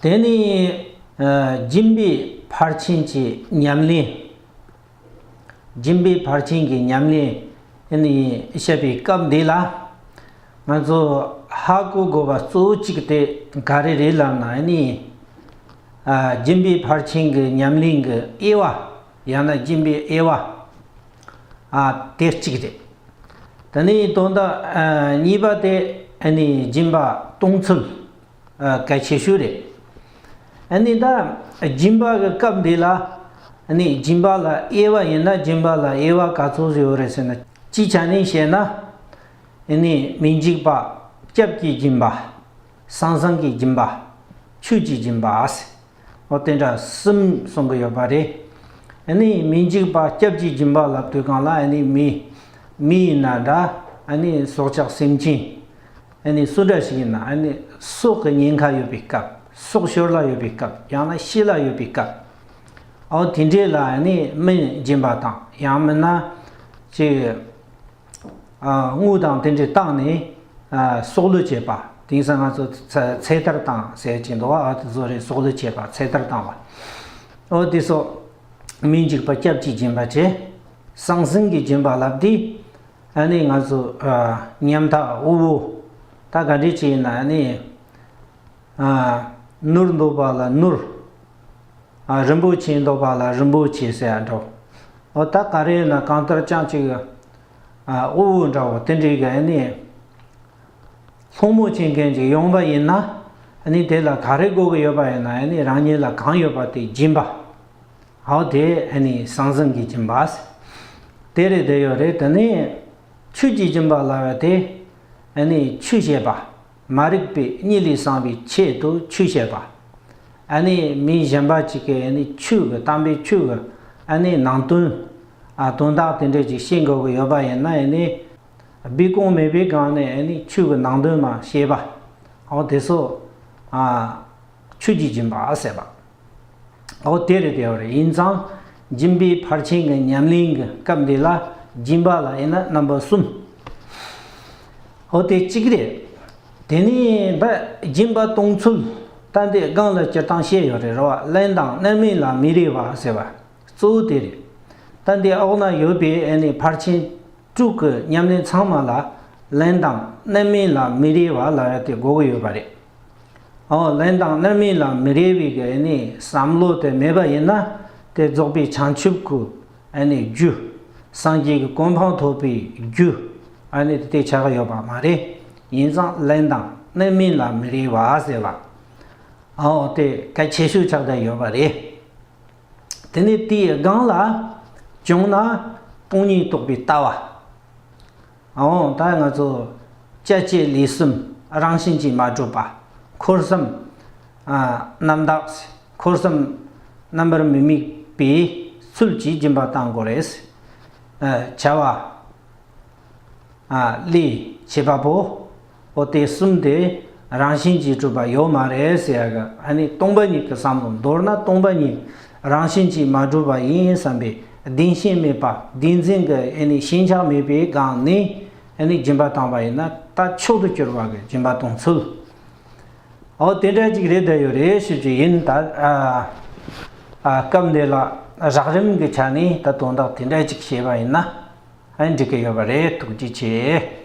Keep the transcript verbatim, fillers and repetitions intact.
དེ་ནས་ཨ་སྦྱིན་པའི་ཕར་ཕྱིན་གྱི་ཉམས་ལེན། སྦྱིན་པའི་ཕར་ཕྱིན་གྱི་ཉམས་ལེན་ནི་བཤད་པའི་སྐབས་འདི་ལ། ང་ཚོ་ཧ་གོ་དགོས་པ་གཙོ་བོ་གཅིག་དེ་ག་རེ་རེད་ལབ་ན་ནི། ཨ་སྦྱིན་པའི་ཕར་ཕྱིན་གྱི་ཉམས་ལེན་གྱི་དབྱེ་བ། ཡང་ན་སྦྱིན་པའི་དབྱེ་བ། ཨ་དེ་གཅིག་རེད། དེ་ནས་དོན་དག་ཨ་གཉིས་པ་དེ་ནི་སྦྱིན་པ་གཏོང་ཚུལ། ཨ་གལ་ཆེ་ཤོས་རེད། ཨ་ནི་ད་སྦྱིན་པ་གི་སྐབས་འདི་ལ། ཨ་ནི་སྦྱིན་པ་ལ་དབྱེ་བ་ཡིན་ན་སྦྱིན་པ་ལ་དབྱེ་བ་ག་ཚོད་ཡོད་རེད་ཟེར་ན། སྤྱིའི་ཆ་ནས་བཤད་ན། ཨ་ནི་མི་འཇིགས་པ་སྐྱབས་ཀྱི་སྦྱིན་པ། སངས་བཟང་གི་སྦྱིན་པ། ཆོས་ཀྱི་སྦྱིན་པ། འོ་དེ་འདྲ་གསུམ་གསུང་གི་ཡོད་པ་རེད། ཨ་ནི་མི་འཇིགས་པ་སྐྱབས་ཀྱི་སྦྱིན་པ་ལབ་དུས་སྒང་ལ་ཨ་ནི་མི། མི་ཡིན་ན་འདྲ། ཨ་ནི་སྲོག་ཆགས་སེམས་ཅན། ཨ་ནི་སུ་འདྲ་ཞིག་ཡིན་ན་ཨ་ནི་སྲོག་གི་ཉེན་ཁ་ཡོད་པའི་སྐབས། སྲོག་ཤོར་ལ་ཡོད་པའི་སྐབས། ཡང་ན་ཤི་ལ་ཡོད་པའི་སྐབས། འོ་དེ་འདྲས་ལ་ཨ་ནི་སྨན་སྦྱིན་པ་དང་། ཡང་མིན་ན་ཅིག་ཨ་དངུལ་དང་དེ་འདྲས་བཏང་ནས་ཨ་སྲོག་བླུ་བྱེད་པ། དེང་སང་ང་ཚོ་ཚེ་ཚེ་ཐར་བཏང་ཟེར་གྱི་འདུག་བ། ཨ་དེ་ཚོ་རེད། སྲོག་བླུ་བྱེད་པ། ཚེ་ཐར་བཏང་བ། འོ་དེ་ཚོ་མི་འཇིགས་པ་སྐྱབས་ཀྱི་སྦྱིན་པ་བྱེད། སངས་བཟང་གི་སྦྱིན་པ་ལབ་དུས། ཨ་ནི་ང་ཚོ་ཨ་ཉམ་ཐག་དབུལ་བོ། ད་ག་འདྲས་ཅིག་ཡིན་ན་ཨ་ནི་ཨ་ནོར་འདོད་པ་ལ་ནོར། ཨ་རིན་པོ་ཆེ་འདོད་པ་ལ་རིན་པོ་ཆེ་ཟེར་ཡ་འདྲ་བོ། འོ་ད་ག་རེ་ཡིན་ན་གང་ལྟར་ཅང་ཅིག་ཨ་དབུལ་བོ་འདྲ་བོ་དེ་འདྲས་ཀྱི་ཨ་ནི་སློང་མོ་བྱེད་མཁན་ཅིག་ཡོང་བ་ཡིན་ན། ཨ་ནི་དེ་ལ་ག་རེ་དགོས་ཀྱི་ཡོད་པ་ཡིན་ན། ཨ་ནི་རང་ཉིད་ལ་གང་ཡོད་པ་དེ་སྦྱིན་པ། འོ་དེ་ཨ་ནི་སངས་བཟང་གི་སྦྱིན་པ། དེ་རེད། དེ་ཡོད་རེད། དེ་ནས་ཆོས་ཀྱི་སྦྱིན་པ་ལབ་ཡ་དེ་ཨ་ནི་ཆོས་བཤད་པ། མ་རིག་པའི་གཉིད་ལས་སངས་པའི་ཆེད་དུ་ཆོས་བཤད་པ། ཨ་ནི་མི་གཞན་པ་ཅིག་གིས་ཨ་ནི་ཆོས་ཀྱི། དམ་པའི་ཆོས་ཀྱི་ཨ་ནི་ནང་དོན། ཨ་དོན་དག་དེ་འདྲ་ཅིག་ཤེས་དགོས་ཀྱི་ཡོད་པ་ཡིན་ན། ཨ་ནི་སྦས་སྐུང་མེད་པའི་སྒང་ནས་ཨ་ནི་ཆོས་ཀྱི་ནང་དོན་མར་བཤད་པ། འོ་དེ་ཚོ་ཨ་ཆོས་ཀྱི་སྦྱིན་པ་ཟེར་བ། འོ་དེ་རེད། དེ་ཡོད་རེད། ཡིན་ཙང་སྦྱིན་པའི་ཕར་ཕྱིན་གྱི་ཉམས་ལེན་གྱི་སྐབས་འདི་ལ་སྦྱིན་པ་ལ་ཡིན་ན་རྣམ་པ་གསུམ། འོ་དེ་གཅིག་རེད། དེ་ནས་ད་སྦྱིན་པ་གཏོང་ཚུལ། ད་འདི་སྒང་ལ་སྤྱིར་བཏང་བཤད་ཡོད་རེད། རེད་བ། ལེན་དང་གནོད་མིན་ལ་མི་རེ་བ་ཟེར་བ། གཙོ་བོ་དེ་རེད། ད་འདི་འོག་ན་ཡོད་པའི་ཨ་ནི་ཕར་ཕྱིན་དྲུག་གི་ཉམས་ལེན་ཚང་མ་ལ་ལེན་དང་གནོད་མིན་ལ་མི་རེ་བ་ལབ་ཡ་དེ་དགོས་ཀྱི་ཡོད་པ་རེད། འོ་ལེན་དང་གནོད་མིན་ལ་མི་རེ་བའི་གི་ཨ་ནི་བསམ་བློ་དེ་མེད་པ་ཡིན་ན། དེ་རྫོགས་པའི་བྱང་ཆུབ་ཀྱི་ཨ་ནི་རྒྱུ། སངས་རྒྱས་ཀྱི་གོ་འཕང་ཐོབ་པའི་རྒྱུ་ཨ་ནི་དེ་ཆགས་ཀྱི་ཡོད་པ་མ་རེད། ཡིན་ཙང་ལེན་དང་གནོད་མིན་ལ་མི་རེ་བ་ཟེར་བ། འོ་དེ་གལ་ཆེ་ཤོས་ཆགས་བསྡད་ཡོད་པ་རེད། དེ་ནས་དེའི་སྒང་ལ་བྱུང་ན་སྟོང་ཉིད་རྟོགས་པའི་ལྟ་བ། འོ་ད་ང་ཚོ་བྱ་བྱེད་ལས་གསུམ་རང་བཞིན་གྱིས་མ་གྲུབ་པ། འཁོར་གསུམ་ཨ་རྣམ་དག་འཁོར་གསུམ་རྣམ་པར་མི་དམིགས་པའི་ཚུལ་གྱིས་སྦྱིན་པ་བཏང་དགོས་རེད། ཨ་བྱ་བ་ཨ་ལས་བྱེད་པ་པོ། འོ་དེ་གསུམ་དེ་རང་བཞིན་གྱིས་གྲུབ་པ་ཡོད་མ་རེད་ཟེར་ཡ་གི། ཨ་ནི་སྟོང་པ་ཉིད་ཀྱི་བསམ་བློ། མདོར་ན་སྟོང་པ་ཉིད་རང་བཞིན་གྱིས་མ་གྲུབ་པ་ཡིན་བསམ་པའི་བདེན་ཞེན་མེད་པ། བདེན་འཛིན་གྱི་ཨ་ནི་ཞེན་ཆགས་མེད་པའི་སྒང་ནས་ཨ་ནི་སྦྱིན་པ་བཏང་བ་ཡིན་ན་ད་མཆོག་ཏུ་གྱུར་པ་གི་སྦྱིན་པ་གཏོང་ཚུལ། འོ་དེ་འདྲ་ཅིག་རེད་བསྡད་ཡོད་རེད་ཞུ་རྒྱུ་ཡིན། ད་ཨ་ཨ་སྐབས་འདི་ལ་རགས་རིམ་གྱི་ཆ་ནས་ད་དོན་དག་དེ་འདྲ་ཅིག་བཤད་པ་ཡིན་ན་ཨ་འགྲིག་གི་ཡོད་པ་རེད། ཐུགས་རྗེ་ཆེ།